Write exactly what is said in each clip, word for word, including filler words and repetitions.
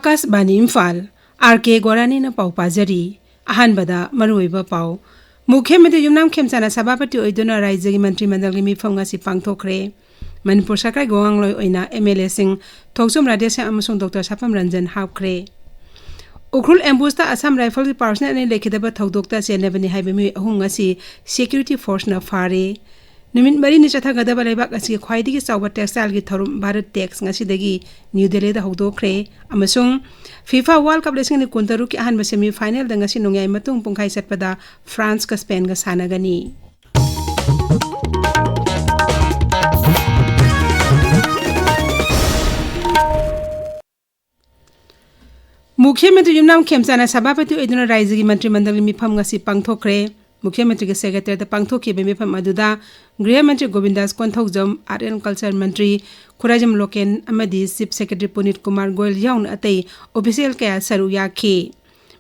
ꯑꯀꯥꯁꯕꯥꯅꯤ Imphal, R ꯀꯦ ꯒꯣꯔꯥꯅꯤꯅ ꯄꯥꯎ ꯄꯥꯖꯔꯤ꯫ ꯑꯍꯥꯟꯕꯗ ꯃꯔꯨꯑꯣꯏꯕ ꯄꯥꯎ꯫ ꯃꯨꯈ꯭ꯌ ꯃꯟꯇ꯭ꯔꯤ ꯌꯨꯝꯅꯥꯝ ꯈꯦꯝꯆꯥꯟꯅ ꯁꯚꯥꯄꯇꯤ ꯑꯣꯏꯗꯨꯅ ꯔꯥꯖ꯭ꯌꯒꯤ ꯃꯟꯇ꯭ꯔꯤ ꯃꯟꯗꯜꯒꯤ ꯃꯤꯐꯝ ꯉꯁꯤ ꯄꯥꯡꯊꯣꯛꯈ꯭ꯔꯦ꯫ ꯃꯅꯤꯄꯨꯔ ꯁꯔꯀꯥꯔꯒꯤ ꯋꯥꯉꯥꯡꯂꯣꯏ ꯑꯣꯏꯅ ꯑꯦꯝ ꯑꯦꯜ ꯑꯦꯁꯤꯡ ꯊꯣꯛꯆꯣꯝ ꯔꯥꯙꯦꯁ꯭ꯌꯥꯝ ꯑꯃꯁꯨꯡ ꯗꯣꯛꯇꯔ ꯁꯥꯄꯝ ꯔꯟꯖꯟ ꯍꯥꯞꯈ꯭ꯔꯦ꯫ ꯎꯈ꯭ꯔꯨꯜ ꯑꯦꯝꯕꯨꯁꯇ ꯑꯁꯥꯝ ꯔꯥꯏꯐꯜꯒꯤ ꯄꯥꯔꯁꯅꯦꯜ ꯑꯅꯤ ꯂꯩꯈꯤꯗꯕ ꯊꯧꯗꯣꯛꯇ ꯆꯦꯟꯅꯕꯅꯤ ꯍꯥꯏꯕ ꯃꯤꯑꯣꯏ ꯑꯍꯨꯝ ꯉꯁꯤ ꯁꯦꯀ꯭ꯌꯨꯔꯤꯇꯤ ꯐꯣꯔꯁꯅ ꯐꯥꯔꯦ꯫ ꯅꯨꯃꯤꯠ ꯃꯔꯤꯅꯤ ꯆꯠꯊꯒꯗꯕ ꯂꯩꯕꯥꯛ ꯑꯁꯤꯒꯤ ꯈ꯭ꯋꯥꯏꯗꯒꯤ ꯆꯥꯎꯕ ꯇꯦꯛꯁꯇꯥꯏꯜꯒꯤ ꯊꯧꯔꯝ ꯚꯥꯔꯠ ꯇꯦꯛꯁ ꯉꯁꯤꯗꯒꯤ ꯅ꯭ꯌꯨ ꯗꯦꯜꯂꯤꯗ ꯍꯧꯗꯣꯛꯈ꯭ꯔꯦ꯫ ꯑꯃꯁꯨꯡ ꯐꯤꯐꯥ ꯋꯥꯔꯜ ꯀꯞ ꯂꯤꯁꯤꯡ ꯑꯅꯤ ꯀꯨꯟꯇꯔꯨꯛꯀꯤ ꯑꯍꯥꯟꯕ ꯁꯦꯃꯤ ꯐꯥꯏꯅꯦꯜꯗ ꯉꯁꯤ ꯅꯣꯡꯌꯥꯏ ꯃꯇꯨꯡ ꯄꯨꯡꯈꯥꯏ ꯆꯠꯄꯗ ꯐ꯭ꯔꯥꯟꯁꯀ ꯁ꯭ꯄꯦꯟꯒ ꯁꯥꯟꯅꯒꯅꯤ꯫ ꯃꯨꯈ꯭ꯌ ꯃꯟꯇ꯭ꯔꯤ ꯌꯨꯝꯅꯥꯝ ꯈꯦꯝꯆꯥꯟꯅ ꯁꯚꯥꯄꯇꯤ ꯑꯣꯏꯗꯨꯅ ꯔꯥꯖ꯭ꯌꯒꯤ ꯃꯟꯇ꯭ꯔꯤ ꯃꯟꯗꯜꯒꯤ ꯃꯤꯐꯝ ꯉꯁꯤ ꯄꯥꯡꯊꯣꯛꯈ꯭ꯔꯦ꯫ ꯃꯨꯈ꯭ꯌ ꯃꯟꯇ꯭ꯔꯤꯒꯤ ꯁꯦꯀ꯭ꯔꯦꯇꯔꯤꯌꯦꯠꯇ ꯄꯥꯡꯊꯣꯛꯈꯤꯕ ꯃꯤꯐꯝ ꯑꯗꯨꯗ ꯒ꯭ꯔꯤꯍ ꯃꯟꯇ꯭ꯔꯤ ꯒꯣꯕꯤꯟꯗꯥꯁ Konthoujam, art and culture Mantri Khuraijam local ꯑꯃꯗꯤ ꯆꯤꯐ ꯁꯦꯀ꯭ꯔꯦꯇꯔꯤ ꯄꯨꯅꯤꯠ ꯀꯨꯃꯥꯔ ꯒꯣꯌꯜ ꯌꯥꯎꯅ ꯑꯇꯩ ꯑꯣꯐꯤꯁꯤꯌꯦꯜ ꯀꯌꯥ ꯁꯔꯨꯛ ꯌꯥꯈꯤ꯫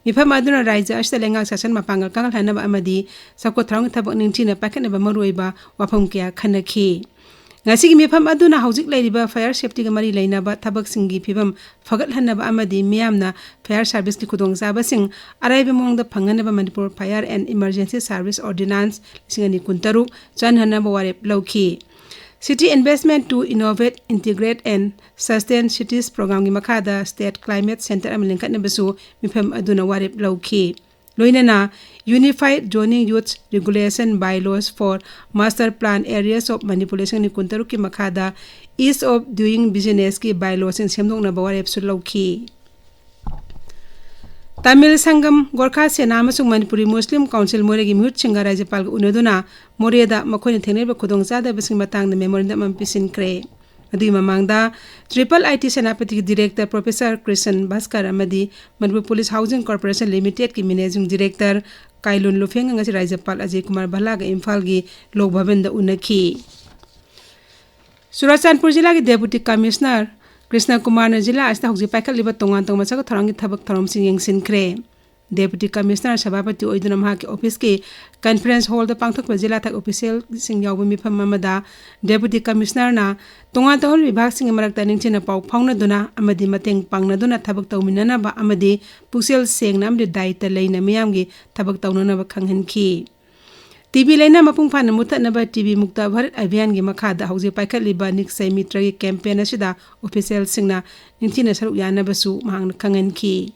ꯃꯤꯐꯝ ꯑꯗꯨꯅ ꯔꯥꯖ꯭ꯌ ꯑꯁꯤꯗ ꯂꯩꯉꯥꯛ ꯁꯥꯁꯟ ꯃꯄꯥꯡꯒꯜ ꯀꯟꯈꯠꯍꯟꯅꯕ ꯑꯃꯗꯤ ꯆꯥꯎꯈꯠ ꯊꯧꯔꯥꯡꯒꯤ ꯊꯕꯛ ꯅꯤꯡꯊꯤꯅ ꯄꯥꯏꯈꯠꯅꯕ ꯃꯔꯨꯑꯣꯏꯕ ꯋꯥꯐꯝ ꯀꯌꯥ ꯈꯟꯅꯈꯤ꯫ ꯉꯁꯤꯒꯤ ꯃꯤꯐꯝ ꯑꯗꯨꯅ ꯍꯧꯖꯤꯛ ꯂꯩꯔꯤꯕ ꯐꯥꯌꯔ ꯁꯦꯐꯇꯤꯒ ꯃꯔꯤ ꯂꯩꯅꯕ ꯊꯕꯛꯁꯤꯡꯒꯤ ꯐꯤꯕꯝ ꯐꯒꯠꯍꯟꯅꯕ ꯑꯃꯗꯤ ꯃꯤꯌꯥꯝꯅ ꯐꯥꯌꯔ ꯁꯥꯔꯚꯤꯁꯀꯤ ꯈꯨꯗꯣꯡꯆꯥꯕꯁꯤꯡ ꯑꯔꯥꯏꯕ ꯃꯑꯣꯡꯗ ꯐꯪꯍꯟꯅꯕ Manipur fire and emergency service ordinance ꯂꯤꯁꯤꯡ ꯑꯅꯤ ꯀꯨꯟꯇꯔꯨꯛ ꯆꯠꯍꯟꯅꯕ ꯋꯥꯔꯦꯞ ꯂꯧꯈꯤ꯫ City Investment to Innovate, Integrate and Sustain Cities ꯄ꯭ꯔꯣꯒ꯭ꯔꯥꯝꯒꯤ ꯃꯈꯥꯗ ꯁ꯭ꯇꯦꯠ ꯀ꯭ꯂꯥꯏꯃꯦꯠ ꯁꯦꯟꯇꯔ ꯑꯃ ꯂꯤꯡꯈꯠꯅꯕꯁꯨ ꯃꯤꯐꯝ ꯑꯗꯨꯅ ꯋꯥꯔꯦꯞ ꯂꯧꯈꯤ꯫ ꯂꯣꯏꯅꯅ Unified Zoning Youth Regulation Bylaws for Master Plan Areas of Manipulation ꯀꯨꯟꯇꯔꯨꯛꯀꯤ ꯃꯈꯥꯗ Ease of Doing Businessꯀꯤ ꯕꯥꯏꯂꯣꯁꯤꯡ ꯁꯦꯝꯗꯣꯛꯅꯕ ꯋꯥꯔꯦꯞꯁꯨ ꯂꯧꯈꯤ꯫ ꯇꯥꯃꯤꯜ ꯁꯪꯒꯝ, ꯒꯣꯔꯈꯥ ꯁꯦꯅꯥ ꯑꯃꯁꯨꯡ ꯃꯅꯤꯄꯨꯔꯤ ꯃꯨꯁꯂꯤꯝ ꯀꯥꯎꯟꯁꯤꯜ ꯃꯣꯔꯦꯒꯤ ꯃꯤꯍꯨꯠꯁꯤꯡꯒ ꯔꯥꯖ꯭ꯌꯄꯥꯜꯒ ꯎꯅꯗꯨꯅ ꯃꯣꯔꯦꯗ ꯃꯈꯣꯏꯅ ꯊꯦꯡꯅꯔꯤꯕ ꯈꯨꯗꯣꯡꯆꯥꯗꯕꯁꯤꯡ ꯃꯇꯥꯡꯗ ꯃꯦꯃꯣꯔꯦꯟꯗꯝ ꯑꯃ ꯄꯤꯁꯤꯟꯈ꯭ꯔꯦ꯫ ꯑꯗꯨꯒꯤ ꯃꯃꯥꯡꯗ ꯇ꯭ꯔꯤꯄꯜ ꯑꯥꯏ ꯇꯤ ꯁꯦꯅꯥꯄꯇꯤꯒꯤ ꯗꯤꯔꯦꯛꯇꯔ ꯄ꯭ꯔꯣꯐꯦꯁꯔ ꯀ꯭ꯔꯤꯁꯟ ꯚꯥꯁꯀꯔ ꯑꯃꯗꯤ ꯃꯅꯤꯄꯨꯔ ꯄꯨꯂꯤꯁ ꯍꯥꯎꯁꯤꯡ ꯀꯣꯔꯄꯣꯔꯦꯁꯟ ꯂꯤꯃꯤꯇꯦꯗꯀꯤ ꯃꯦꯅꯦꯖꯤꯡ ꯗꯤꯔꯦꯛꯇꯔ ꯀꯥꯏꯂꯨꯟ ꯂꯨꯐꯦꯡꯒ ꯉꯁꯤ ꯔꯥꯖ꯭ꯌꯄꯥꯜ ꯑꯖꯌ ꯀꯨꯃꯥꯔ ꯚꯜꯂꯥꯒ ꯏꯝꯐꯥꯜꯒꯤ ꯂꯣꯛ ꯚꯕꯟꯗ ꯎꯅꯈꯤ꯫ ꯆꯨꯔꯥꯆꯥꯟꯄꯨꯔ ꯖꯤꯂꯥꯒꯤ ꯗꯦꯄꯨꯇꯤ ꯀꯃꯤꯁꯅꯔ ꯀ꯭ꯔꯤꯁꯅ ꯀꯨꯃꯥꯔꯅ ꯖꯤꯂꯥ ꯑꯁꯤꯗ ꯍꯧꯖꯤꯛ ꯄꯥꯏꯈꯠꯂꯤꯕ ꯇꯣꯉꯥꯟ ꯇꯣꯉꯥꯟꯕ ꯆꯥꯎꯈꯠ ꯊꯧꯔꯥꯡꯒꯤ ꯊꯕꯛ ꯊꯧꯔꯝꯁꯤꯡ ꯌꯦꯡꯁꯤꯟꯈ꯭ꯔꯦ꯫ Deputy Commissioner ꯁꯚꯥꯄꯇꯤ ꯑꯣꯏꯗꯨꯅ ꯃꯍꯥꯛꯀꯤ office ꯀꯤ conference hall ꯗ ꯄꯥꯡꯊꯣꯛꯄ ꯖꯤꯂꯥ ꯊꯥꯛ official ꯁꯤꯡ ꯌꯥꯎꯕ ꯃꯤꯐꯝ ꯑꯃꯗ Deputy Commissioner ꯅ ꯇꯣꯉꯥꯟ ꯇꯣꯉꯥꯟꯕ ꯕꯤꯚꯥꯒꯁꯤꯡꯒꯤ ꯃꯔꯛꯇ ꯅꯤꯡꯊꯤꯅ ꯄꯥꯎ ꯐꯥꯎꯅꯗꯨꯅ ꯑꯃꯗꯤ ꯃꯇꯦꯡ ꯄꯥꯡꯅꯗꯨꯅ ꯊꯕꯛ ꯇꯧꯃꯤꯟꯅꯅꯕ ꯑꯃꯗꯤ ꯄꯨꯛꯆꯦꯜ ꯁꯦꯡꯅ ꯑꯃꯗꯤ ꯗꯥꯏꯇ ꯂꯩꯅ ꯃꯤꯌꯥꯝꯒꯤ ꯊꯕꯛ ꯇꯧꯅꯅꯕ ꯈꯪꯍꯟꯈꯤ꯫ ꯇꯤ ꯕꯤ ꯂꯥꯏꯅꯥ ꯃꯄꯨꯡ ꯐꯥꯅ ꯃꯨꯠꯊꯠꯅꯕ ꯇꯤ ꯕꯤ ꯃꯨꯛꯇ ꯚꯥꯔꯠ ꯑꯚꯤꯌꯥꯟꯒꯤ ꯃꯈꯥꯗ ꯍꯧꯖꯤꯛ ꯄꯥꯏꯈꯠꯂꯤꯕ ꯅꯤꯛꯁꯩ ꯃꯤꯇ꯭ꯔꯒꯤ campaign ꯑꯁꯤꯗ official ꯁꯤꯡꯅ ꯅꯤꯡꯊꯤꯅ ꯁꯔꯨꯛ ꯌꯥꯅꯕꯁꯨ ꯃꯍꯥꯛꯅ ꯈꯪꯍꯟꯈꯤ꯫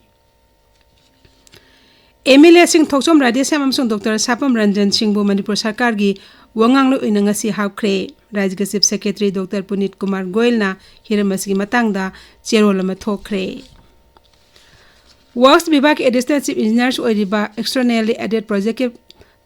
ꯑꯦꯝ ꯑꯦꯜ ꯑꯦꯁꯤꯡ ꯊꯣꯛꯆꯣꯝ ꯔꯥꯙꯦꯁ꯭ꯌꯥꯝ ꯑꯃꯁꯨꯡ ꯗꯣꯛꯇꯔ ꯁꯥꯄꯝ ꯔꯟꯖꯟ ꯁꯤꯡꯕꯨ ꯃꯅꯤꯄꯨꯔ ꯁꯔꯀꯥꯔꯒꯤ ꯋꯥ ꯉꯥꯡꯂꯣꯏ ꯑꯣꯏꯅ ꯉꯁꯤ ꯍꯥꯞꯈ꯭ꯔꯦ꯫ ꯔꯥꯖ꯭ꯌꯒꯤ Chief Secretary ꯗꯣꯛꯇꯔ ꯄꯨꯅꯤꯠ ꯀꯨꯃꯥꯔ ꯒꯣꯌꯜꯅ ꯍꯤꯔꯝ ꯑꯁꯤꯒꯤ ꯃꯇꯥꯡꯗ ꯆꯦꯔꯣꯜ ꯑꯃ ꯊꯣꯛꯈ꯭ꯔꯦ꯫ Works ꯕꯤꯚꯥꯒꯀꯤ Additional Chief Engineers ꯑꯣꯏꯔꯤꯕ Extraordinarily Added Project ꯀꯤ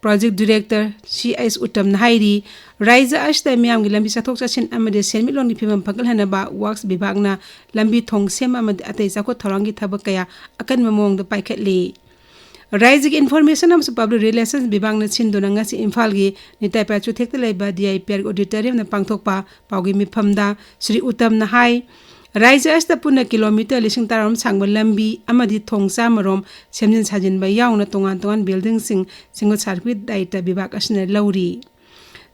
Project Director ꯁꯤ ꯑꯩꯆ ꯎꯠꯇꯝꯅ ꯍꯥꯏꯔꯤ, ꯔꯥꯖ꯭ꯌ ꯑꯁꯤꯗ ꯃꯤꯌꯥꯝꯒꯤ ꯂꯝꯕꯤ ꯆꯠꯊꯣꯛ ꯆꯠꯁꯤꯟ ꯑꯃꯗꯤ ꯁꯦꯟꯃꯤꯠꯂꯣꯟꯒꯤ ꯐꯤꯕꯝ ꯐꯒꯠꯍꯟꯅꯕ Works ꯕꯤꯚꯥꯒꯅ ꯂꯝꯕꯤ ꯊꯣꯡ ꯁꯦꯝꯕ ꯑꯃꯗꯤ ꯑꯇꯩ ꯆꯥꯎꯈꯠ ꯊꯧꯔꯥꯡꯒꯤ ꯊꯕꯛ ꯀꯌꯥ ꯑꯀꯟꯕ ꯃꯑꯣꯡꯗ ꯄꯥꯏꯈꯠꯂꯤ꯫ ꯔꯥꯖ꯭ꯌꯒꯤ Information ꯑꯃꯁꯨꯡ Public Relations ꯕꯤꯚꯥꯒꯅ ꯁꯤꯟꯗꯨꯅ ꯉꯁꯤ ꯏꯝꯐꯥꯜꯒꯤ ꯅꯤꯇꯥꯏ ꯄꯥꯏꯆꯨꯊꯦꯛꯇ ꯂꯩꯕ ꯗꯤ ꯑꯥꯏ ꯄꯤ ꯑꯥꯔꯒꯤ auditorium ꯗ ꯄꯥꯡꯊꯣꯛꯄ ꯄꯥꯎꯒꯤ ꯃꯤꯐꯝꯗ ꯁ꯭ꯔꯤ ꯎꯠꯇꯝꯅ ꯍꯥꯏ, ꯔꯥꯖ꯭ꯌ ꯑꯁꯤꯗ ꯄꯨꯟꯅ ꯀꯤꯂꯣꯃꯤꯇꯔ ꯂꯤꯁꯤꯡ ꯇꯔꯥꯔꯣꯝ ꯁꯥꯡꯕ ꯂꯝꯕꯤ ꯑꯃꯗꯤ ꯊꯣꯡ ꯆꯥꯝꯃꯔꯣꯝ ꯁꯦꯝꯖꯤꯟ ꯁꯥꯖꯤꯟꯕ ꯌꯥꯎꯅ ꯇꯣꯉꯥꯟ ꯇꯣꯉꯥꯟ building ꯁꯤꯡ ꯁꯦꯝꯒꯠ ꯁꯥꯕꯒꯤ ꯗꯥꯌꯤꯠꯇ ꯕꯤꯚꯥꯒ ꯑꯁꯤꯅ ꯂꯧꯔꯤ꯫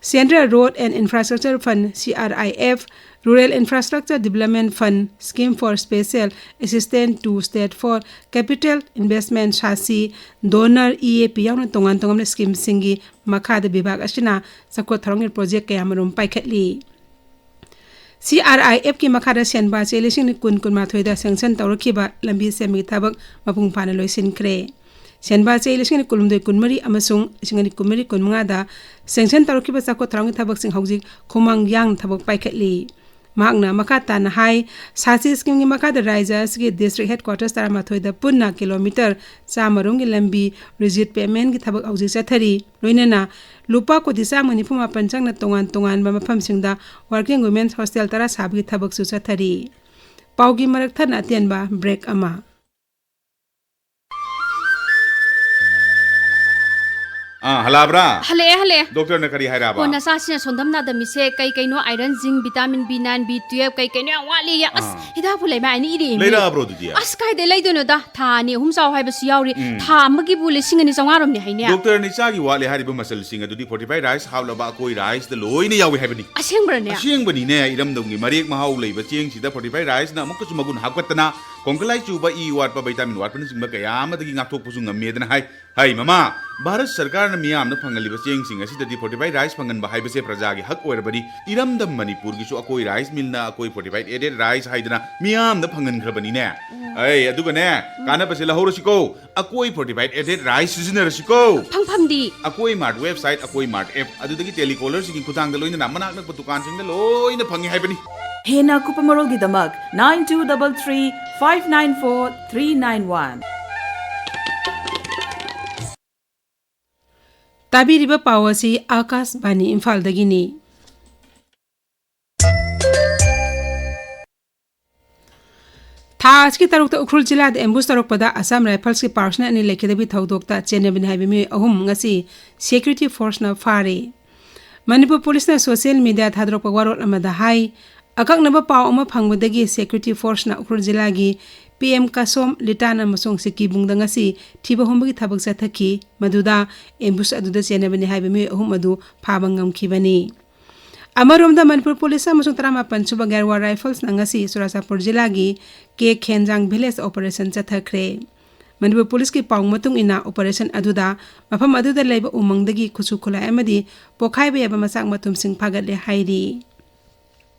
Central Road and Infrastructure Fund, C R I F, Rural Infrastructure Development Fund, Scheme for Special Assistance to State for Capital Investment, ꯁꯥꯁꯤ, DoNER, ꯏ ꯑꯦ ꯄꯤ ꯌꯥꯎꯅ ꯇꯣꯉꯥꯟ ꯇꯣꯉꯥꯟꯕ scheme ꯁꯤꯡꯒꯤ ꯃꯈꯥꯗ ꯕꯤꯚꯥꯒ ꯑꯁꯤꯅ ꯆꯥꯎꯈꯠ ꯊꯧꯔꯥꯡꯒꯤ project ꯀꯌꯥꯃꯔꯨꯝ ꯄꯥꯏꯈꯠꯂꯤ꯫ ꯁꯤ ꯑꯥꯔ ꯑꯥꯏ ꯑꯦꯐ ꯀꯤ ꯃꯈꯥꯗ ꯁꯦꯟꯕꯥ ꯆꯦ ꯂꯤꯁꯤꯡ ꯑꯅꯤ ꯀꯨꯟ ꯀꯨꯟꯃꯥꯊꯣꯏꯗ sanction ꯇꯧꯔꯛꯈꯤꯕ ꯂꯝꯕꯤ ꯁꯦꯝꯕꯒꯤ ꯊꯕꯛ ꯃꯄꯨꯡ ꯐꯥꯅ ꯂꯣꯏꯁꯤꯟꯈ꯭ꯔꯦ꯫ ꯁꯦꯟꯕꯥ ꯆꯦ ꯂꯤꯁꯤꯡ ꯑꯅꯤ ꯀꯨꯟꯍꯨꯝꯗꯣꯏ ꯀꯨꯟꯃꯔꯤ ꯑꯃꯁꯨꯡ ꯂꯤꯁꯤꯡ ꯑꯅꯤ ꯀꯨꯟꯃꯔꯤ ꯀꯨꯟꯃꯉꯥꯗ sanction ꯇꯧꯔꯛꯈꯤꯕ ꯆꯥꯎꯈꯠ ꯊꯧꯔꯥꯡꯒꯤ ꯊꯕꯛꯁꯤꯡ ꯍꯧꯖꯤꯛ ꯈꯨꯃꯥꯡ ꯌꯥꯡꯅ ꯊꯕꯛ ꯄꯥꯏꯈꯠꯂꯤ꯫ ꯃꯍꯥꯛꯅ ꯃꯈꯥ ꯇꯥꯅ ꯍꯥꯏ, ꯁꯥꯁꯤ scheme ꯒꯤ ꯃꯈꯥꯗ ꯔꯥꯖ꯭ꯌ ꯑꯁꯤꯒꯤ district headquarters ꯇꯔꯥꯃꯥꯊꯣꯏꯗ ꯄꯨꯟꯅ kilometre ꯆꯥꯝꯃ ꯔꯣꯝꯒꯤ ꯂꯝꯕꯤ rigid pavement ꯀꯤ ꯊꯕꯛ ꯍꯧꯖꯤꯛ ꯆꯠꯊꯔꯤ꯫ ꯂꯣꯏꯅꯅ ꯂꯨꯄꯥ ꯀꯣꯇꯤ ꯆꯥꯝꯃ ꯅꯤꯐꯨ ꯃꯥꯄꯟ ꯆꯪꯅ ꯇꯣꯉꯥꯟ ꯇꯣꯉꯥꯟꯕ ꯃꯐꯝꯁꯤꯡꯗ working women's hostel ꯇꯔꯥ ꯁꯥꯕꯒꯤ ꯊꯕꯛꯁꯨ ꯆꯠꯊꯔꯤ꯫ ꯄꯥꯎꯒꯤ ꯃꯔꯛ ꯊꯠꯅ ꯑꯇꯦꯟꯕ break ꯑꯃ꯫ ꯑꯥ, ꯍꯜꯂꯛꯑꯕ꯭ꯔꯥ? ꯍꯜꯂꯛꯑꯦ, ꯍꯜꯂꯛꯑꯦ꯫ ꯗꯣꯛꯇꯔꯅ ꯀꯔꯤ ꯍꯥꯏꯔꯛꯑꯕ? ꯑꯣ, ꯅꯆꯥꯁꯤꯅ ꯁꯣꯟꯗꯝ ꯅꯥꯗꯝꯃꯤꯁꯦ ꯀꯩ ꯀꯩꯅꯣ, iron, zinc, vitamin B nine, B twelve, ꯀꯩ ꯀꯩꯅꯣ ꯌꯥꯝ ꯋꯥꯠꯂꯤꯌꯦ꯫ ꯑꯁ, ꯑꯥ꯫ ꯍꯤꯗꯥꯛꯄꯨ ꯂꯩ ꯃꯥ ꯍꯥꯏꯅ ꯏꯔꯛꯏꯃꯤ꯫ ꯂꯩꯔꯛꯑꯕ꯭ꯔꯣ ꯑꯗꯨꯗꯤ? ꯑꯁ, ꯀꯥꯏꯗꯩ ꯂꯩꯗꯣꯏꯅꯣꯗ? ꯊꯥ ꯑꯅꯤ ꯑꯍꯨꯝ ꯆꯥꯎ ꯍꯥꯏꯕꯁꯨ ꯌꯥꯎꯔꯤ꯫ ꯎꯝ꯫ ꯊꯥ ꯑꯃꯒꯤꯕꯨ ꯂꯤꯁꯤꯡ ꯑꯅꯤ ꯆꯥꯝꯃꯉꯥ ꯔꯣꯝꯅꯦ ꯍꯥꯏꯅꯦ꯫ ꯗꯣꯛꯇꯔꯅ ꯏꯆꯥꯒꯤ ꯋꯥꯠꯂꯦ ꯍꯥꯏꯔꯤꯕ ꯃꯆꯜꯁꯤꯡ ꯑꯗꯨꯗꯤ fortified rice ꯍꯥꯞꯂꯕ ꯑꯀꯣꯏ riceꯇ ꯂꯣꯏꯅ ꯌꯥꯎꯏ ꯍꯥꯏꯕꯅꯤ꯫ ꯑꯁꯦꯡꯕ꯭ꯔꯅꯦ? ꯑꯁꯦꯡꯕꯅꯤꯅꯦ, ꯏꯔꯝꯗꯝꯒꯤ ꯃꯔꯦꯛ ꯃꯍꯥꯎ ꯂꯩꯕ ꯆꯦꯡꯁꯤꯗ fortified riceꯅ ꯑꯃꯨꯛꯀꯁꯨ ꯃꯒꯨꯟ ꯍꯥꯞꯀꯠꯇꯅ ꯈꯣꯡꯀꯂꯥꯏ ꯆꯨꯕ, ꯏ ꯋꯥꯠꯄ, vitamin ꯋꯥꯠꯄꯅꯆꯤꯡꯕ ꯀꯌꯥ ꯑꯃꯗꯒꯤ ꯉꯥꯛꯊꯣꯛꯄꯁꯨ ꯉꯝꯃꯦꯗꯅ ꯍꯥꯏ꯫ ꯍꯩ ꯃꯃꯥ, ꯚꯥꯔꯠ ꯁꯔꯀꯥꯔꯅ ꯃꯤꯌꯥꯝꯅ ꯐꯪꯍꯜꯂꯤꯕ ꯆꯦꯡꯁꯤꯡ ꯑꯁꯤꯗꯗꯤ fortified rice ꯐꯪꯍꯟꯕ ꯍꯥꯏꯕꯁꯦ ꯄ꯭ꯔꯖꯥꯒꯤ ꯍꯛ ꯑꯣꯏꯔꯕꯅꯤ꯫ ꯏꯔꯝꯗꯝ ꯃꯅꯤꯄꯨꯔꯒꯤꯁꯨ ꯑꯀꯣꯏ rice millꯅ ꯑꯀꯣꯏ fortified added rice ꯍꯥꯏꯗꯅ ꯃꯤꯌꯥꯝꯗ ꯐꯪꯍꯟꯈ꯭ꯔꯕꯅꯤꯅꯦ꯫ ꯎꯝ꯫ ꯑꯩ ꯑꯗꯨꯒꯅꯦ, ꯎꯝ꯫ ꯀꯥꯟꯅꯕꯁꯦ ꯂꯧꯍꯧꯔꯁꯤꯀꯣ꯫ ꯑꯀꯣꯏ fortified added rice ꯁꯤꯖꯤꯟꯅꯔꯁꯤꯀꯣ꯫ ꯐꯪꯐꯝꯗꯤ? ꯑꯀꯣꯏ ꯃꯥꯔꯠ ꯋꯦꯕꯁꯥꯏꯠ, ꯑꯀꯣꯏ ꯃꯥꯔꯠ ꯑꯦꯞ, ꯑꯗꯨꯗꯒꯤ ꯇꯦꯂꯤꯀꯣꯂꯔꯁꯤꯡꯒꯤ ꯈꯨꯠꯊꯥꯡꯗ ꯂꯣꯏꯅꯅ ꯃꯅꯥꯛ ꯅꯛꯄ ꯗꯨꯀꯥꯟꯁꯤꯡꯗ ꯂꯣꯏꯅ ꯐꯪꯉꯤ ꯍꯥꯏꯕꯅꯤ꯫ ꯍꯦꯟꯅ ꯑꯀꯨꯞꯄ ꯃꯔꯣꯜꯒꯤꯗꯃꯛ nine two double three five nine four three nine one꯫ ꯇꯥꯕꯤꯔꯤꯕ ꯄꯥꯎ ꯑꯁꯤ ꯑꯥꯀꯥꯁꯕꯥꯅꯤ ꯏꯝꯐꯥꯜꯗꯒꯤꯅꯤ꯫ ꯊꯥ ꯑꯁꯤꯒꯤ ꯇꯔꯨꯛꯇ ꯎꯈ꯭ꯔꯨꯜ ꯖꯤꯂꯥꯗ ambush ꯇꯧꯔꯛꯄꯗ Assam Riflesꯀꯤ personnel ꯑꯅꯤ ꯂꯩꯈꯤꯗꯕꯒꯤ ꯊꯧꯗꯣꯛꯇ ꯆꯦꯟꯅꯕꯅꯤ ꯍꯥꯏꯕ ꯃꯤꯑꯣꯏ ꯑꯍꯨꯝ ꯉꯁꯤ security forceꯅ ꯐꯥꯔꯦ꯫ ꯃꯅꯤꯄꯨꯔ ꯄꯨꯂꯤꯁꯅ social media ꯊꯥꯗꯣꯔꯛꯄ ꯋꯥꯔꯣꯜ ꯑꯃꯗ ꯍꯥꯏ, ꯑꯀꯛꯅꯕ ꯄꯥꯎ ꯑꯃ ꯐꯪꯕꯗꯒꯤ security forceꯅ ꯎꯈ꯭ꯔꯨꯜ ꯖꯤꯂꯥꯒꯤ ꯄꯤ ꯑꯦꯝ ꯀꯁꯣꯝ, ꯂꯤꯇꯥꯟ ꯑꯃꯁꯨꯡ ꯁꯤꯀꯤꯕꯨꯡꯗ ꯉꯁꯤ ꯊꯤꯕ ꯍꯨꯝꯕꯒꯤ ꯊꯕꯛ ꯆꯠꯊꯈꯤ꯫ ꯃꯗꯨꯗ ambush ꯑꯗꯨꯗ ꯆꯦꯟꯅꯕꯅꯤ ꯍꯥꯏꯕ ꯃꯤꯑꯣꯏ ꯑꯍꯨꯝ ꯑꯗꯨ ꯐꯥꯕ ꯉꯝꯈꯤꯕꯅꯤ꯫ ꯑꯃꯔꯣꯝꯗ ꯃꯅꯤꯄꯨꯔ ꯄꯨꯂꯤꯁ ꯑꯃꯁꯨꯡ ꯇꯔꯥꯃꯥꯄꯟ ꯁꯨꯕ ꯒꯦꯔꯋꯥ Riflesꯅ ꯉꯁꯤ ꯆꯨꯔꯥꯆꯥꯟꯄꯨꯔ ꯖꯤꯂꯥꯒꯤ ꯀꯦ ꯈꯦꯟꯖꯥꯡ village operation ꯆꯠꯊꯈ꯭ꯔꯦ꯫ ꯃꯅꯤꯄꯨꯔ ꯄꯨꯂꯤꯁꯀꯤ ꯄꯥꯎ ꯃꯇꯨꯡ ꯏꯟꯅ operation ꯑꯗꯨꯗ ꯃꯐꯝ ꯑꯗꯨꯗ ꯂꯩꯕ ꯎꯃꯪꯗꯒꯤ ꯈꯨꯠꯁꯨ ꯈꯨꯠꯂꯥꯏ ꯑꯃꯗꯤ ꯄꯣꯈꯥꯏꯕ ꯌꯥꯕ ꯃꯆꯥꯛ ꯃꯊꯨꯝꯁꯤꯡ ꯐꯥꯒꯠꯂꯦ ꯍꯥꯏꯔꯤ꯫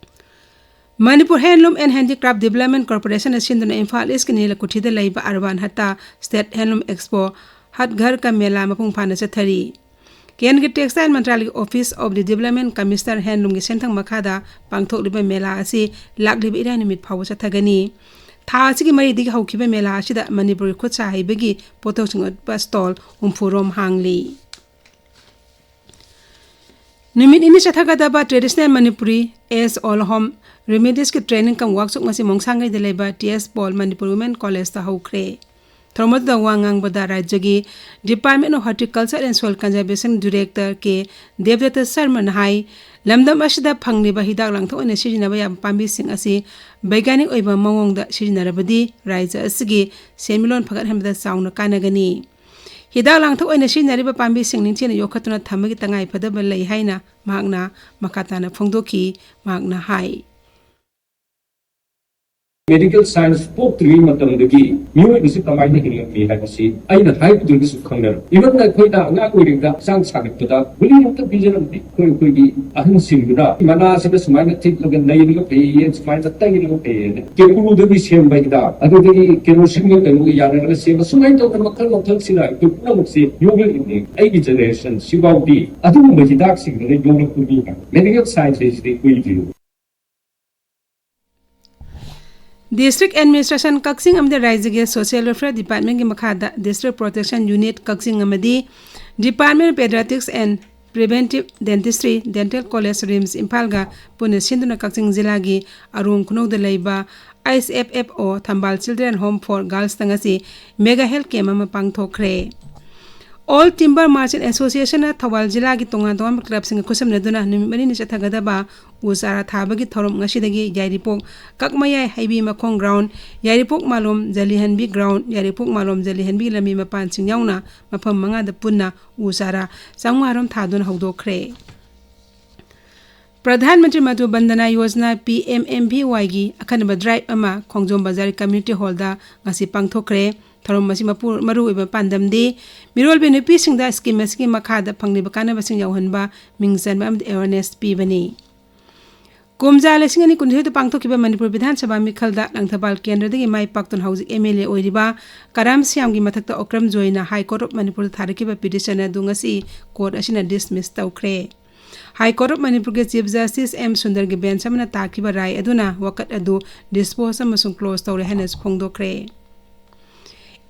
Manipur Handloom and Handicraft Development Corporationꯅ ꯁꯤꯟꯗꯨꯅ ꯏꯝꯐꯥꯜ ꯏꯁꯀꯤ ꯅꯤꯂꯀꯨꯊꯤꯗ ꯂꯩꯕ urban Haat State Handloom Expo ꯍꯠ ꯘꯔ ꯀ ꯃꯦꯂꯥ ꯃꯄꯨꯡ ꯐꯥꯅ ꯆꯠꯊꯔꯤ꯫ ꯀꯦꯟꯗ꯭ꯔꯒꯤ Textile ꯃꯟꯇ꯭ꯔꯥꯂꯌꯒꯤ Office of the Development Commissioner Handloomꯒꯤ ꯁꯦꯟꯊꯪ ꯃꯈꯥꯗ ꯄꯥꯡꯊꯣꯛꯂꯤꯕ ꯃꯦꯂꯥ ꯑꯁꯤ ꯂꯥꯛꯂꯤꯕ ꯏꯔꯥꯏ ꯅꯨꯃꯤꯠ ꯐꯥꯎꯕ ꯆꯠꯊꯒꯅꯤ꯫ ꯊꯥ ꯑꯁꯤꯒꯤ ꯃꯔꯤꯗꯒꯤ ꯍꯧꯈꯤꯕ ꯃꯦꯂꯥ ꯑꯁꯤꯗ ꯃꯅꯤꯄꯨꯔꯒꯤ ꯈꯨꯠ ꯁꯥ ꯍꯩꯕꯒꯤ ꯄꯣꯠꯊꯣꯛꯁꯤꯡ ꯎꯠꯄ stall ꯍꯨꯝꯐꯨ ꯔꯣꯝ ꯍꯥꯡꯂꯤ꯫ ꯅꯨꯃꯤꯠ ꯅꯤꯅꯤ ꯆꯠꯊꯒꯗꯕ Traditional Manipuri Age Old Home Remediesꯀꯤ training cum workshop ꯉꯁꯤ ꯃꯣꯡꯁꯥꯡꯒꯩꯗ ꯂꯩꯕ ꯇꯤ ꯑꯦꯁ ꯄꯣꯜ ꯃꯅꯤꯄꯨꯔ ꯋꯨꯃꯦꯟ ꯀꯣꯂꯦꯖꯇ ꯍꯧꯈ꯭ꯔꯦ꯫ ꯊꯧꯔꯝ ꯑꯗꯨꯗ ꯋꯥ ꯉꯥꯡꯕꯗ ꯔꯥꯖ꯭ꯌꯒꯤ Department of Horticulture and Soil Conservation Director ꯀꯦ ꯗꯦꯕꯗꯠꯇ ꯁꯔꯃꯅ ꯍꯥꯏ, ꯂꯝꯗꯝ ꯑꯁꯤꯗ ꯐꯪꯂꯤꯕ ꯍꯤꯗꯥꯛ ꯂꯥꯡꯊꯛ ꯑꯣꯏꯅ ꯁꯤꯖꯤꯟꯅꯕ ꯌꯥꯕ ꯄꯥꯝꯕꯤꯁꯤꯡ ꯑꯁꯤ ꯕꯩꯒ꯭ꯌꯥꯅꯤꯛ ꯑꯣꯏꯕ ꯃꯑꯣꯡꯗ ꯁꯤꯖꯤꯟꯅꯔꯕꯗꯤ ꯔꯥꯖ꯭ꯌ ꯑꯁꯤꯒꯤ ꯁꯦꯟꯃꯤꯠꯂꯣꯟ ꯐꯒꯠꯍꯟꯕꯗ ꯆꯥꯎꯅ ꯀꯥꯟꯅꯒꯅꯤ꯫ ꯍꯤꯗꯥꯛ ꯂꯥꯡꯊꯛ ꯑꯣꯏꯅ ꯁꯤꯖꯤꯟꯅꯔꯤꯕ ꯄꯥꯝꯕꯤꯁꯤꯡ ꯅꯤꯡꯊꯤꯅ ꯌꯣꯛꯈꯠꯇꯨꯅ ꯊꯝꯕꯒꯤ ꯇꯉꯥꯏ ꯐꯗꯕ ꯂꯩ ꯍꯥꯏꯅ ꯃꯍꯥꯛꯅ ꯃꯈꯥ ꯇꯥꯅ ꯐꯣꯡꯗꯣꯛꯈꯤ꯫ ꯃꯍꯥꯛꯅ ꯍꯥꯏ꯫ ꯃꯦꯗꯤꯀꯦꯜ ꯁꯥꯏꯟꯁ ꯄꯣꯛꯇ꯭ꯔꯤꯉꯩ ꯃꯇꯝꯗꯒꯤ ꯃꯤꯑꯣꯏꯕꯁꯤ ꯀꯃꯥꯏꯅ ꯍꯤꯡꯂꯝꯃꯤ ꯍꯥꯏꯕꯁꯤ ꯑꯩꯅ ꯍꯥꯏꯕꯗꯨꯒꯤꯁꯨ ꯈꯪꯅꯔꯝꯃꯤ꯫ ꯏꯚꯟ ꯑꯩꯈꯣꯏꯅ ꯑꯉꯥꯡ ꯑꯣꯏꯔꯤꯉꯩꯗ ꯍꯛꯆꯥꯡ ꯁꯥꯒꯠꯄꯗ ꯒꯨꯂꯤ ꯑꯃꯇ ꯄꯤꯖꯔꯝꯗꯦ꯫ ꯑꯩꯈꯣꯏ ꯑꯩꯈꯣꯏꯒꯤ ꯑꯍꯟꯁꯤꯡꯗꯨꯅ ꯃꯅꯥꯁꯤꯗ ꯁꯨꯃꯥꯏꯅ ꯊꯤꯠꯂꯒ ꯅꯩꯔꯒ ꯐꯩꯌꯦ, ꯁꯨꯃꯥꯏꯅ ꯇꯩꯔꯒ ꯐꯩꯌꯦꯅ ꯀꯦꯀꯨꯗꯒꯤ ꯁꯦꯝꯕ ꯍꯤꯗꯥꯛ, ꯑꯗꯨꯗꯒꯤ ꯀꯦꯔꯣꯁꯤꯟꯒ ꯀꯩꯅꯣꯒ ꯌꯥꯅꯔꯒ ꯁꯦꯝꯕ, ꯁꯨꯃꯥꯏꯅ ꯇꯧꯗꯅ ꯃꯈꯜ ꯃꯈꯜꯁꯤꯅ ꯑꯩꯈꯣꯏ ꯄꯨꯝꯅꯃꯛꯁꯦ ꯌꯣꯛꯂꯛꯏꯅꯦ꯫ ꯑꯩꯒꯤ ꯖꯦꯅꯦꯔꯦꯁꯟ ꯁꯤꯐꯥꯎꯗꯤ ꯑꯗꯨꯒꯨꯝꯕ ꯍꯤꯗꯥꯛꯁꯤꯡꯗꯨꯅ ꯌꯣꯛꯂꯛꯄ ꯃꯤ ꯉꯥꯛꯇ꯫ ꯃꯦꯗꯤꯀꯦꯜ ꯁꯥꯏꯟꯁ ꯍꯥꯏꯁꯤꯗꯤ ꯀꯨꯏꯗ꯭ꯔꯤꯕ꯫ District Administration ꯀꯛꯆꯤꯡ ꯑꯃꯗꯤ ꯔꯥꯖ꯭ꯌꯒꯤ Social Welfare Department ꯀꯤ ꯃꯈꯥꯗ District Protection Unit ꯀꯛꯆꯤꯡ ꯑꯃꯗꯤ Department of Pediatrics and Preventive Dentistry, Dental College, RIMS ꯏꯝꯐꯥꯜꯒ ꯄꯨꯟꯅ ꯁꯤꯟꯗꯨꯅ ꯀꯛꯆꯤꯡ ꯖꯤꯂꯥꯒꯤ ꯑꯔꯣꯡ ꯈꯨꯅꯧꯗ ꯂꯩꯕ I C F F O ꯊꯝꯕꯥꯜ Children Home for Girls ꯇ ꯉꯁꯤ Mega Health Camp ꯑꯃ ꯄꯥꯡꯊꯣꯛꯈ꯭ꯔꯦ꯫ All Timber Merchant Association ꯅ ꯊꯧꯕꯥꯜ ꯖꯤꯂꯥꯒꯤ ꯇꯣꯉꯥꯟ ꯇꯣꯉꯥꯟꯕ ꯀ꯭ꯂꯕꯁꯤꯡꯒ ꯈꯨꯠꯁꯝꯅꯗꯨꯅ ꯅꯨꯃꯤꯠ ꯃꯔꯤꯅꯤ ꯆꯠꯊꯒꯗꯕ ꯎ ꯆꯥꯔꯥ ꯊꯥꯕꯒꯤ ꯊꯧꯔꯝ ꯉꯁꯤꯗꯒꯤ ꯌꯥꯏꯔꯤꯄꯣꯛ ꯀꯛꯃꯌꯥꯏ ꯍꯩꯕꯤ ꯃꯈꯣꯡ ꯒ꯭ꯔꯥꯎꯟ, ꯌꯥꯏꯔꯤꯄꯣꯛ ꯃꯥꯂꯣꯝ ꯖꯂꯤꯍꯟꯕꯤ ꯒ꯭ꯔꯥꯎꯟ, ꯌꯥꯏꯔꯤꯄꯣꯛ ꯃꯥꯂꯣꯝ ꯖꯂꯤꯍꯟꯕꯤꯒꯤ ꯂꯝꯕꯤ ꯃꯄꯥꯟꯁꯤꯡ ꯌꯥꯎꯅ ꯃꯐꯝ ꯃꯉꯥꯗ ꯄꯨꯟꯅ ꯎ ꯆꯥꯔꯥ ꯆꯥꯝꯃꯉꯥ ꯔꯣꯝ ꯊꯥꯗꯨꯅ ꯍꯧꯗꯣꯛꯈ꯭ꯔꯦ꯫ ꯄ꯭ꯔꯙꯥꯟ ꯃꯟꯇ꯭ꯔꯤ ꯃꯥꯇ꯭ꯔꯨ ꯕꯟꯗꯅꯥ Yojana, P M M V Y ꯒꯤ ꯑꯈꯟꯅꯕ ꯗ꯭ꯔꯥꯏꯚ ꯑꯃ ꯈꯣꯡꯖꯣꯝ ꯕꯖꯥꯔ ꯀꯝꯃ꯭ꯌꯨꯅꯤꯇꯤ ꯍꯣꯜꯗ ꯉꯁꯤ ꯄꯥꯡꯊꯣꯛꯈ꯭ꯔꯦ꯫ ꯊꯧꯔꯝ ꯑꯁꯤ ꯃꯄꯨ-, ꯃꯔꯨꯑꯣꯏꯕ ꯄꯥꯟꯗꯝꯗꯤ ꯃꯤꯔꯣꯜꯕꯤ ꯅꯨꯄꯤꯁꯤꯡꯗ ꯁ꯭ꯀꯤꯝ ꯑꯁꯤꯒꯤ ꯃꯈꯥꯗ ꯐꯪꯂꯤꯕ ꯀꯥꯟꯅꯕꯁꯤꯡ ꯌꯧꯍꯟꯕ, ꯃꯤꯡ ꯆꯟꯕ ꯑꯃꯗꯤ ꯑꯦꯋꯥꯔꯅꯦꯁ ꯄꯤꯕꯅꯤ꯫ ꯀꯨꯝꯖꯥ ꯂꯤꯁꯤꯡ ꯑꯅꯤ ꯀꯨꯟꯅꯤꯊꯣꯏꯗ ꯄꯥꯡꯊꯣꯛꯈꯤꯕ ꯃꯅꯤꯄꯨꯔ ꯕꯤꯙꯥꯟ ꯁꯚꯥ ꯃꯤꯈꯜꯗ ꯂꯪꯊꯕꯥꯜ ꯀꯦꯟꯗ꯭ꯔꯗꯒꯤ ꯃꯥꯏ ꯄꯥꯛꯇꯨꯅ ꯍꯧꯖꯤꯛ M L A ꯑꯣꯏꯔꯤꯕ ꯀꯔꯥꯝ ꯁ꯭ꯌꯥꯝꯒꯤ ꯃꯊꯛꯇ ꯑꯣꯀ꯭ꯔꯝ ꯖꯣꯏꯅ ꯍꯥꯏ ꯀꯣꯔꯠ ꯑꯣꯐ ꯃꯅꯤꯄꯨꯔꯗ ꯊꯥꯔꯛꯈꯤꯕ ꯄꯤꯇꯤꯁꯟ ꯑꯗꯨ ꯉꯁꯤ ꯀꯣꯔꯠ ꯑꯁꯤꯅ ꯗꯤꯁꯃꯤꯁ ꯇꯧꯈ꯭ꯔꯦ꯫ ꯍꯥꯏ ꯀꯣꯔꯠ ꯑꯣꯐ ꯃꯅꯤꯄꯨꯔꯒꯤ ꯆꯤꯐ ꯖꯁꯇꯤꯁ ꯑꯦꯝ ꯁꯨꯟꯗꯔꯒꯤ ꯕꯦꯟꯆ ꯑꯃꯅ ꯇꯥꯈꯤꯕ ꯔꯥꯏ ꯑꯗꯨꯅ ꯋꯥꯀꯠ ꯑꯗꯨ ꯗꯤꯁꯄꯣꯖ ꯑꯃꯁꯨꯡ ꯀ꯭ꯂꯣꯖ ꯇꯧꯔꯦ ꯍꯥꯏꯅꯁꯨ ꯐꯣꯡꯗꯣꯛꯈ꯭ꯔꯦ꯫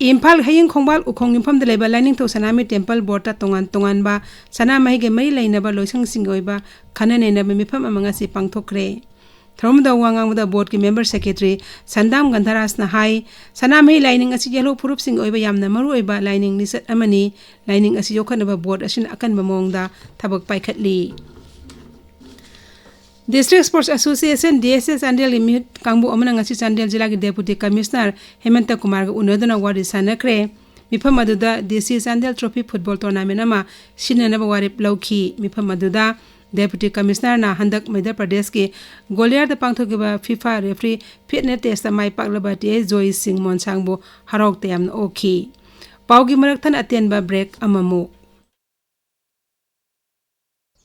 ꯏꯝꯐꯥꯜ ꯍꯌꯤꯡ ꯈꯣꯡꯕꯥꯜ ꯎꯈꯣꯡ ꯌꯨꯝꯐꯝꯗ ꯂꯩꯕ ꯂꯥꯏꯅꯤꯡꯊꯧ ꯁꯅꯥꯃꯍꯤ ꯇꯦꯝꯄꯜ ꯕꯣꯔꯗꯇ ꯇꯣꯉꯥꯟ ꯇꯣꯉꯥꯟꯕ ꯁꯅꯥꯃꯍꯤꯒ ꯃꯔꯤ ꯂꯩꯅꯕ ꯂꯣꯏꯁꯪꯁꯤꯡꯒꯤ ꯑꯣꯏꯕ ꯈꯟꯅ ꯅꯩꯅꯕ ꯃꯤꯐꯝ ꯑꯃ ꯉꯁꯤ ꯄꯥꯡꯊꯣꯛꯈ꯭ꯔꯦ꯫ ꯊꯧꯔꯝꯗ ꯋꯥ ꯉꯥꯡꯕꯗ ꯕꯣꯔꯗꯀꯤ ꯃꯦꯝꯕꯔ ꯁꯦꯀ꯭ꯔꯦꯇꯔꯤ ꯁꯟꯗꯥꯝ ꯒꯟꯙꯔꯥꯖꯅ ꯍꯥꯏ, ꯁꯅꯥꯃꯍꯤ ꯂꯥꯏꯅꯤꯡ ꯑꯁꯤ ꯌꯦꯜꯍꯧ ꯐꯨꯔꯨꯞꯁꯤꯡꯒꯤ ꯑꯣꯏꯕ ꯌꯥꯝꯅ ꯃꯔꯨꯑꯣꯏꯕ ꯂꯥꯏꯅꯤꯡ ꯂꯤꯆꯠ ꯑꯃꯅꯤ꯫ ꯂꯥꯏꯅꯤꯡ ꯑꯁꯤ ꯌꯣꯛꯈꯠꯅꯕ ꯕꯣꯔꯗ ꯑꯁꯤꯅ ꯑꯀꯟꯕ ꯃꯑꯣꯡꯗ ꯊꯕꯛ ꯄꯥꯏꯈꯠꯂꯤ꯫ District Sports Association, D S A, ꯆꯥꯟꯗꯦꯜꯒꯤ ꯃꯤꯍꯨꯠ ꯀꯥꯡꯕꯨ ꯑꯃꯅ ꯉꯁꯤ ꯆꯥꯟꯗꯦꯜ ꯖꯤꯂꯥꯒꯤ Deputy Commissioner ꯍꯦꯃꯟꯇ ꯀꯨꯃꯥꯔꯒ ꯎꯅꯗꯨꯅ ꯋꯥꯔꯤ ꯁꯥꯟꯅꯈ꯭ꯔꯦ꯫ ꯃꯤꯐꯝ ꯑꯗꯨꯗ D C Chandel Trophy Football Tournament ꯑꯃ ꯁꯤꯟꯅꯅꯕ ꯋꯥꯔꯦꯞ ꯂꯧꯈꯤ꯫ ꯃꯤꯐꯝ ꯑꯗꯨꯗ Deputy Commissionerꯅ ꯍꯟꯗꯛ ꯃꯙ꯭ꯌ ꯄ꯭ꯔꯗꯦꯁꯀꯤ ꯒ꯭ꯋꯥꯂꯤꯌꯔꯗ ꯄꯥꯡꯊꯣꯛꯈꯤꯕ FIFA referee fitness testꯇ ꯃꯥꯏ ꯄꯥꯛꯂꯕ T H ꯖꯣꯏ ꯁꯤꯡ ꯃꯣꯟꯁꯥꯡꯕꯨ ꯍꯔꯥꯎ ꯇꯌꯥꯝꯅ ꯑꯣꯛꯈꯤ꯫ ꯄꯥꯎꯒꯤ ꯃꯔꯛ ꯊꯠꯅ ꯑꯇꯦꯟꯕ break ꯑꯃꯃꯨꯛ꯫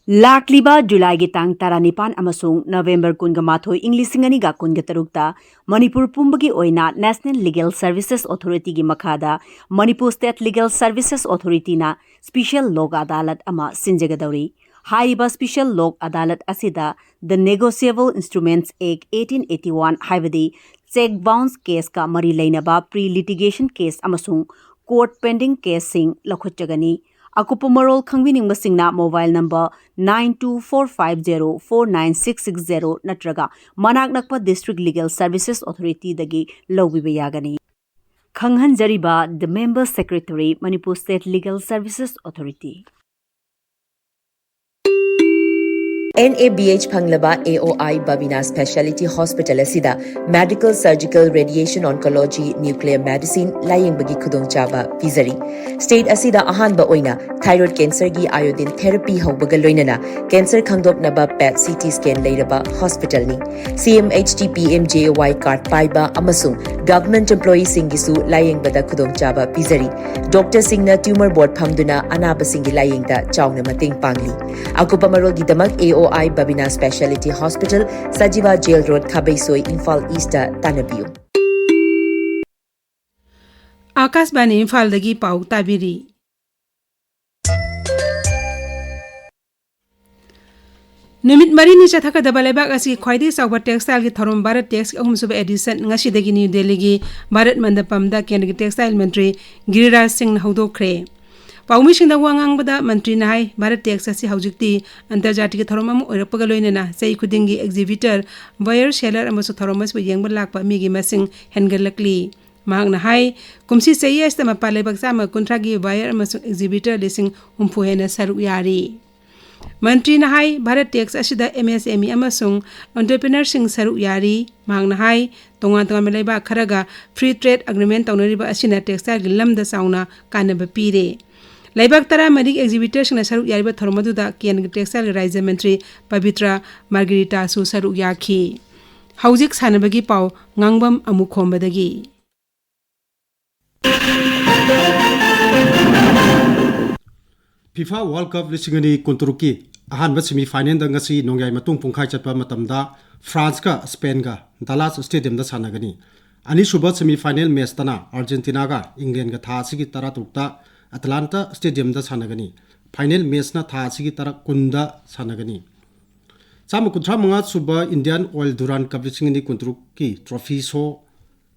ꯂꯥꯛꯂꯤꯕ ꯖꯨꯂꯥꯏꯒꯤ ꯇꯥꯡ ꯇꯔꯥꯅꯤꯄꯥꯟ ꯑꯃꯁꯨꯡ ꯅꯕꯦꯝꯕꯔ ꯀꯨꯟꯒ ꯃꯥꯊꯣꯏ, ꯏꯪ ꯂꯤꯁꯤꯡ ꯑꯅꯤꯒ ꯀꯨꯟꯒ ꯇꯔꯨꯛꯇ ꯃꯅꯤꯄꯨꯔ ꯄꯨꯝꯕꯒꯤ ꯑꯣꯏꯅ National Legal Services Authorityꯒꯤ ꯃꯈꯥꯗ Manipur State Legal Services Authorityꯅ Special Lok Adalat ꯑꯃ ꯁꯤꯟꯖꯒꯗꯧꯔꯤ꯫ ꯍꯥꯏꯔꯤꯕ Special Lok Adalat ꯑꯁꯤꯗ The Negotiable Instruments Act eighteen eighty-one, ꯍꯥꯏꯕꯗꯤ cheque bounce caseꯀ ꯃꯔꯤ ꯂꯩꯅꯕ pre litigation case ꯑꯃꯁꯨꯡ court pending caseꯁꯤꯡ ꯂꯧꯈꯠꯆꯒꯅꯤ꯫ ꯑꯀꯨꯞꯄ ꯃꯔꯣꯜ ꯈꯪꯕꯤꯅꯤꯡꯕꯁꯤꯡꯅ mobile number nine two four five zero four nine six six zero ꯅꯠꯇ꯭ꯔꯒ ꯃꯅꯥꯛ ꯅꯛꯄ District Legal Services Authorityꯗꯒꯤ ꯂꯧꯕꯤꯕ ꯌꯥꯒꯅꯤ꯫ ꯈꯪꯍꯟꯖꯔꯤꯕ, The Member Secretary, Manipur State Legal Services Authority꯫ N A B H ꯐꯪꯂꯕ A O I Babina Speciality Hospital ꯑꯁꯤꯗ Medical, Surgical, Radiation Oncology, Nuclear Medicine ꯂꯥꯌꯦꯡꯕꯒꯤ ꯈꯨꯗꯣꯡꯆꯥꯕ ꯄꯤꯖꯔꯤ꯫ State ꯑꯁꯤꯗ ꯑꯍꯥꯟꯕ ꯑꯣꯏꯅ thyroid cancerꯒꯤ iodine therapy ꯍꯧꯕꯒ ꯂꯣꯏꯅꯅ cancer ꯈꯪꯗꯣꯛꯅꯕ PET C T scan ꯂꯩꯔꯕ hospitalꯅꯤ꯫ C M H T P M J A Y card ꯄꯥꯏꯕ ꯑꯃꯁꯨꯡ government employeeꯁꯤꯡꯒꯤꯁꯨ ꯂꯥꯌꯦꯡꯕꯗ ꯈꯨꯗꯣꯡꯆꯥꯕ ꯄꯤꯖꯔꯤ꯫ Doctorꯁꯤꯡꯅ tumor board ꯐꯝꯗꯨꯅ ꯑꯅꯥꯕꯁꯤꯡꯒꯤ ꯂꯥꯌꯦꯡꯗ ꯆꯥꯎꯅ ꯃꯇꯦꯡ ꯄꯥꯡꯂꯤ꯫ ꯑꯀꯨꯞꯄ ꯃꯔꯣꯜꯒꯤꯗꯃꯛ A O I Babina Speciality Hospital, Sajiwa Jail Road, ꯈꯥꯕꯩꯁꯣꯏ, Imphal Eastꯇ ꯇꯥꯟꯅꯕꯤꯌꯨ꯫ ꯑꯥꯀꯥꯁꯕꯥꯅꯤ ꯏꯝꯐꯥꯜꯗꯒꯤ ꯄꯥꯎ ꯇꯥꯕꯤꯔꯤ꯫ ꯅꯨꯃꯤꯠ ꯃꯔꯤꯅꯤ ꯆꯠꯊꯒꯗꯕ ꯂꯩꯕꯥꯛ ꯑꯁꯤꯒꯤ ꯈ꯭ꯋꯥꯏꯗꯒꯤ ꯆꯥꯎꯕ textileꯒꯤ ꯊꯧꯔꯝ Bharat Texꯀꯤ ꯑꯍꯨꯝꯁꯨꯕ edition ꯉꯁꯤꯗꯒꯤ ꯅ꯭ꯌꯨ ꯗꯦꯜꯂꯤꯒꯤ ꯚꯥꯔꯠ ꯃꯟꯗꯄꯝꯗ ꯀꯦꯟꯗ꯭ꯔꯒꯤ textile ꯃꯟꯇ꯭ꯔꯤ ꯒꯤꯔꯤꯔꯥꯖ ꯁꯤꯡꯅ ꯍꯧꯗꯣꯛꯈ꯭ꯔꯦ꯫ ꯄꯥꯎꯃꯤꯁꯤꯡꯗ ꯋꯥ ꯉꯥꯡꯕꯗ ꯃꯟꯇ꯭ꯔꯤꯅ ꯍꯥꯏ, ꯚꯥꯔꯠ ꯇꯦꯛꯁ ꯑꯁꯤ ꯍꯧꯖꯤꯛꯇꯤ ꯑꯟꯇꯔꯖꯥꯇꯤꯒꯤ ꯊꯧꯔꯝ ꯑꯃ ꯑꯣꯏꯔꯛꯄꯒ ꯂꯣꯏꯅꯅ ꯆꯍꯤ ꯈꯨꯗꯤꯡꯒꯤ exhibitor, buyer, seller ꯑꯃꯁꯨꯡ ꯊꯧꯔꯝ ꯑꯁꯤꯕꯨ ꯌꯦꯡꯕ ꯂꯥꯛꯄ ꯃꯤꯒꯤ ꯃꯁꯤꯡ ꯍꯦꯟꯒꯠꯂꯛꯂꯤ꯫ ꯃꯍꯥꯛꯅ ꯍꯥꯏ, ꯀꯨꯝꯁꯤ ꯆꯍꯤ ꯑꯁꯤꯗ ꯃꯄꯥꯟ ꯂꯩꯕꯥꯛ ꯆꯥꯝꯃ ꯀꯨꯟꯊ꯭ꯔꯥꯒꯤ buyer ꯑꯃꯁꯨꯡ exhibitor ꯂꯤꯁꯤꯡ ꯍꯨꯝꯐꯨ ꯍꯦꯟꯅ ꯁꯔꯨꯛ ꯌꯥꯔꯤ꯫ ꯃꯟꯇ꯭ꯔꯤꯅ ꯍꯥꯏ, ꯚꯥꯔꯠ ꯇꯦꯛꯁ ꯑꯁꯤꯗ MSME ꯑꯃꯁꯨꯡ entrepreneurꯁꯤꯡ ꯁꯔꯨꯛ ꯌꯥꯔꯤ꯫ ꯃꯍꯥꯛꯅ ꯍꯥꯏ, ꯇꯣꯉꯥꯟ ꯇꯣꯉꯥꯟꯕ ꯂꯩꯕꯥꯛ ꯈꯔꯒ free trade agreement ꯇꯧꯅꯔꯤꯕ ꯑꯁꯤꯅ textileꯒꯤ ꯂꯝꯗ ꯆꯥꯎꯅ ꯀꯥꯟꯅꯕ ꯄꯤꯔꯦ꯫ ꯂꯩꯕꯥꯛ ꯇꯔꯥꯃꯔꯤꯒꯤ exhibitorꯁꯤꯡꯅ ꯁꯔꯨꯛ ꯌꯥꯔꯤꯕ ꯊꯧꯔꯝ ꯑꯗꯨꯗ ꯀꯦꯟꯗ꯭ꯔꯒꯤ textileꯒꯤ ꯔꯥꯖ꯭ꯌ ꯃꯟꯇ꯭ꯔꯤ ꯄꯕꯤꯇ꯭ꯔ ꯃꯥꯔꯒꯔꯤꯇꯥꯁꯨ ꯁꯔꯨꯛ ꯌꯥꯈꯤ꯫ ꯍꯧꯖꯤꯛ ꯁꯥꯟꯅꯕꯒꯤ ꯄꯥꯎ ꯉꯥꯡꯕꯝ ꯑꯃꯨꯈꯣꯝꯕꯗꯒꯤ꯫ FIFA World Cup ꯂꯤꯁꯤꯡ ꯑꯅꯤ ꯀꯨꯟꯇꯔꯨꯛꯀꯤ ꯑꯍꯥꯟꯕ semifinalꯗ ꯉꯁꯤ ꯅꯣꯡꯌꯥꯏ ꯃꯇꯨꯡ ꯄꯨꯡꯈꯥꯏ ꯆꯠꯄ ꯃꯇꯝꯗ Franceꯀ Spainꯒ Dallas Stadiumꯗ ꯁꯥꯟꯅꯒꯅꯤ꯫ ꯑꯅꯤꯁꯨꯕ semifinal matchꯇꯅ Argentinaꯒ Englandꯒ ꯊꯥ ꯑꯁꯤꯒꯤ ꯇꯔꯥꯇꯔꯨꯛꯇ Atlanta Stadiumꯗ ꯁꯥꯟꯅꯒꯅꯤ꯫ Final matchꯅ ꯊꯥ ꯑꯁꯤꯒꯤ ꯇꯔꯥ ꯀꯨꯟꯗ ꯁꯥꯟꯅꯒꯅꯤ꯫ ꯆꯥꯝꯃ ꯀꯨꯟꯊ꯭ꯔꯥ ꯃꯉꯥ ꯁꯨꯕ Indian Oil Durand Cup ꯂꯤꯁꯤꯡ ꯑꯅꯤ ꯀꯨꯟꯇꯔꯨꯛꯀꯤ trophy show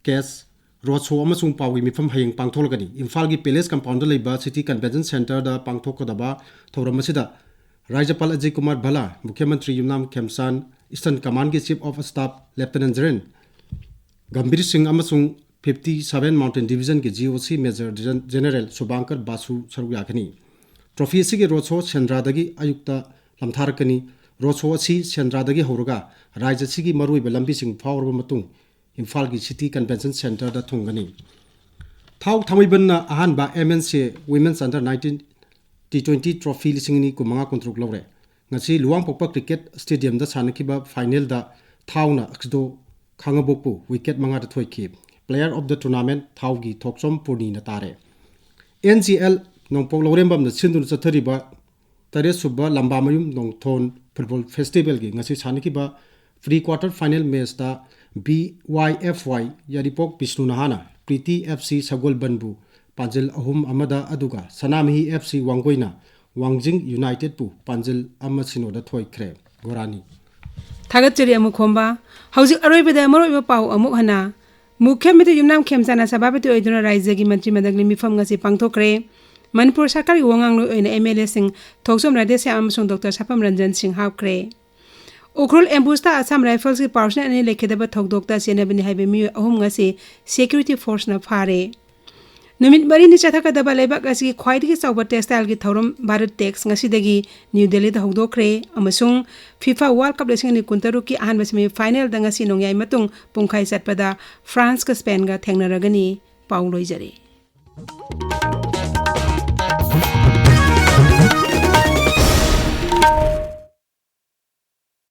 case, road show ꯑꯃꯁꯨꯡ ꯄꯥꯎꯒꯤ ꯃꯤꯐꯝ ꯍꯌꯦꯡ ꯄꯥꯡꯊꯣꯛꯂꯒꯅꯤ꯫ ꯏꯝꯐꯥꯜꯒꯤ Palace Compoundꯗ ꯂꯩꯕ City Convention Centreꯗ ꯄꯥꯡꯊꯣꯛꯀꯗꯕ ꯊꯧꯔꯝ ꯑꯁꯤꯗ ꯔꯥꯖ꯭ꯌꯄꯥꯜ ꯑꯖꯌ ꯀꯨꯃꯥꯔ ꯚꯜꯂꯥ, ꯃꯨꯈ꯭ꯌ ꯃꯟꯇ꯭ꯔꯤ ꯌꯨꯝꯅꯥꯝ ꯈꯦꯝꯆꯥꯟ, Eastern Commandꯒꯤ Chief of Staff Lieutenant General Gambhir ꯁꯤꯡ ꯑꯃꯁꯨꯡ fifty seven Mountain Divisionꯒꯤ GOC Major Gen-, General ꯁꯨꯚꯥꯡꯀꯔ ꯕꯥꯁꯨ ꯁꯔꯨꯛ ꯌꯥꯒꯅꯤ꯫ Trophy ꯑꯁꯤꯒꯤ road show ꯁꯦꯟꯗ꯭ꯔꯥꯗꯒꯤ ꯑꯌꯨꯛꯇ ꯂꯝꯊꯥꯔꯛꯀꯅꯤ꯫ Road show ꯑꯁꯤ ꯁꯦꯟꯗ꯭ꯔꯥꯗꯒꯤ ꯍꯧꯔꯒ ꯔꯥꯖ꯭ꯌ ꯑꯁꯤꯒꯤ ꯃꯔꯨꯑꯣꯏꯕ ꯂꯝꯕꯤꯁꯤꯡ ꯐꯥꯎꯔꯕ ꯃꯇꯨꯡ ꯏꯝꯐꯥꯜꯒꯤ City Convention Centreꯗ ꯊꯨꯡꯒꯅꯤ꯫ ꯊꯥꯎ ꯊꯥꯡꯃꯩꯕꯟꯅ ꯑꯍꯥꯟꯕ MNCA Women's Under nineteen T twenty trophy ꯂꯤꯁꯤꯡ ꯑꯅꯤ ꯀꯨꯟꯃꯉꯥ ꯀꯨꯟꯇꯔꯨꯛ ꯂꯧꯔꯦ꯫ ꯉꯁꯤ ꯂꯨꯋꯥꯡꯄꯣꯛꯄ Cricket Stadiumꯗ ꯁꯥꯟꯅꯈꯤꯕ finalꯗ ꯊꯥꯎꯅ ꯑꯛꯁꯤꯗꯣ ꯈꯥꯉꯕꯣꯛꯄꯨ wicket ꯃꯉꯥꯗ ꯊꯣꯏꯈꯤ꯫ Player of the tournament ꯊꯥꯎꯒꯤ ꯊꯣꯛꯆꯣꯝ ꯄꯨꯔꯅꯤꯅ ꯇꯥꯔꯦ꯫ NCL ꯅꯣꯡꯄꯣꯛ ꯂꯧꯔꯦꯝꯕꯝꯗ ꯁꯤꯟꯗꯨꯅ ꯆꯠꯊꯔꯤꯕ ꯇꯔꯦꯠ ꯁꯨꯕ ꯂꯝꯕꯥꯃꯌꯨꯝ ꯅꯣꯡꯊꯣꯟ Football Festivalꯒꯤ ꯉꯁꯤ ꯁꯥꯟꯅꯈꯤꯕ pre quarter final matchꯇ BYFY ꯌꯥꯏꯔꯤꯄꯣꯛ ꯕꯤꯁꯅꯨ ꯅꯍꯥꯅ Preeti FC ꯁꯒꯣꯜꯕꯟꯕꯨ ꯄꯥꯟꯖꯤꯜ ꯑꯍꯨꯝ ꯑꯃꯗ, ꯑꯗꯨꯒ ꯁꯅꯥꯃꯍꯤ FC ꯋꯥꯡꯒꯣꯏꯅ ꯋꯥꯡꯖꯤꯡ Unitedꯄꯨ ꯄꯥꯟꯖꯤꯜ ꯑꯃ ꯁꯤꯅꯣꯗ ꯊꯣꯏꯈ꯭ꯔꯦ꯫ ꯒꯣꯔꯥꯅꯤ꯫ ꯊꯥꯒꯠꯆꯔꯤ ꯑꯃꯨꯈꯣꯝꯕ꯫ ꯍꯧꯖꯤꯛ ꯑꯔꯣꯏꯕꯗ ꯃꯔꯨꯑꯣꯏꯕ ꯄꯥꯎ ꯑꯃꯨꯛ ꯍꯟꯅ꯫ ꯃꯨꯈ꯭ꯌ ꯃꯟꯇ꯭ꯔꯤ ꯌꯨꯝꯅꯥꯝ ꯈꯦꯝꯆꯥꯟꯅ ꯁꯚꯥꯄꯇꯤ ꯑꯣꯏꯗꯨꯅ ꯔꯥꯖ꯭ꯌꯒꯤ ꯃꯟꯇ꯭ꯔꯤ ꯃꯟꯗꯜꯒꯤ ꯃꯤꯐꯝ ꯉꯁꯤ ꯄꯥꯡꯊꯣꯛꯈ꯭ꯔꯦ꯫ ꯃꯅꯤꯄꯨꯔ ꯁꯔꯀꯥꯔꯒꯤ ꯋꯥꯉꯥꯡꯂꯣꯏ ꯑꯣꯏꯅ ꯑꯦꯝ ꯑꯦꯜ ꯑꯦꯁꯤꯡ ꯊꯣꯛꯆꯣꯝ ꯔꯥꯙꯦꯁ꯭ꯌꯥꯝ ꯑꯃꯁꯨꯡ ꯗꯣꯛꯇꯔ ꯁꯥꯐꯝ ꯔꯟꯖꯟ ꯁꯤꯡ ꯍꯥꯞꯈ꯭ꯔꯦ꯫ ꯎꯈ꯭ꯔꯨꯜ ꯑꯦꯝꯕꯨꯁꯇ ꯑꯁꯥꯝ ꯔꯥꯏꯐꯜꯁꯀꯤ ꯄꯥꯔꯁꯅꯦꯜ ꯑꯅꯤ ꯂꯩꯈꯤꯗꯕ ꯊꯧꯗꯣꯛꯇ ꯆꯦꯟꯅꯕꯅꯤ ꯍꯥꯏꯕ ꯃꯤꯑꯣꯏ ꯑꯍꯨꯝ ꯉꯁꯤ ꯁꯦꯀ꯭ꯌꯨꯔꯤꯇꯤ ꯐꯣꯔꯁꯅ ꯐꯥꯔꯦ꯫ ꯅꯨꯃꯤꯠ ꯃꯔꯤꯅꯤ ꯆꯠꯊꯒꯗꯕ ꯂꯩꯕꯥꯛ ꯑꯁꯤꯒꯤ ꯈ꯭ꯋꯥꯏꯗꯒꯤ ꯆꯥꯎꯕ ꯇꯦꯛꯁꯇꯥꯏꯜꯒꯤ ꯊꯧꯔꯝ ꯚꯥꯔꯠ ꯇꯦꯛꯁ ꯉꯁꯤꯗꯒꯤ ꯅ꯭ꯌꯨ ꯗꯦꯜꯂꯤꯗ ꯍꯧꯗꯣꯛꯈ꯭ꯔꯦ ꯑꯃꯁꯨꯡ ꯐꯤꯐꯥ ꯋꯥꯔꯜ ꯀꯞ ꯂꯤꯁꯤꯡ ꯑꯅꯤ ꯀꯨꯟꯇꯔꯨꯛꯀꯤ ꯑꯍꯥꯟꯕ ꯁꯦꯃꯤ ꯐꯥꯏꯅꯦꯜꯗ ꯉꯁꯤ ꯅꯣꯡꯌꯥꯏ ꯃꯇꯨꯡ ꯄꯨꯡꯈꯥꯏ ꯆꯠꯄꯗ ꯐ꯭ꯔꯥꯟꯁꯀ ꯁ꯭ꯄꯦꯟꯒ ꯊꯦꯡꯅꯔꯒꯅꯤ꯫ ꯄꯥꯎ ꯂꯣꯏꯖꯔꯦ꯫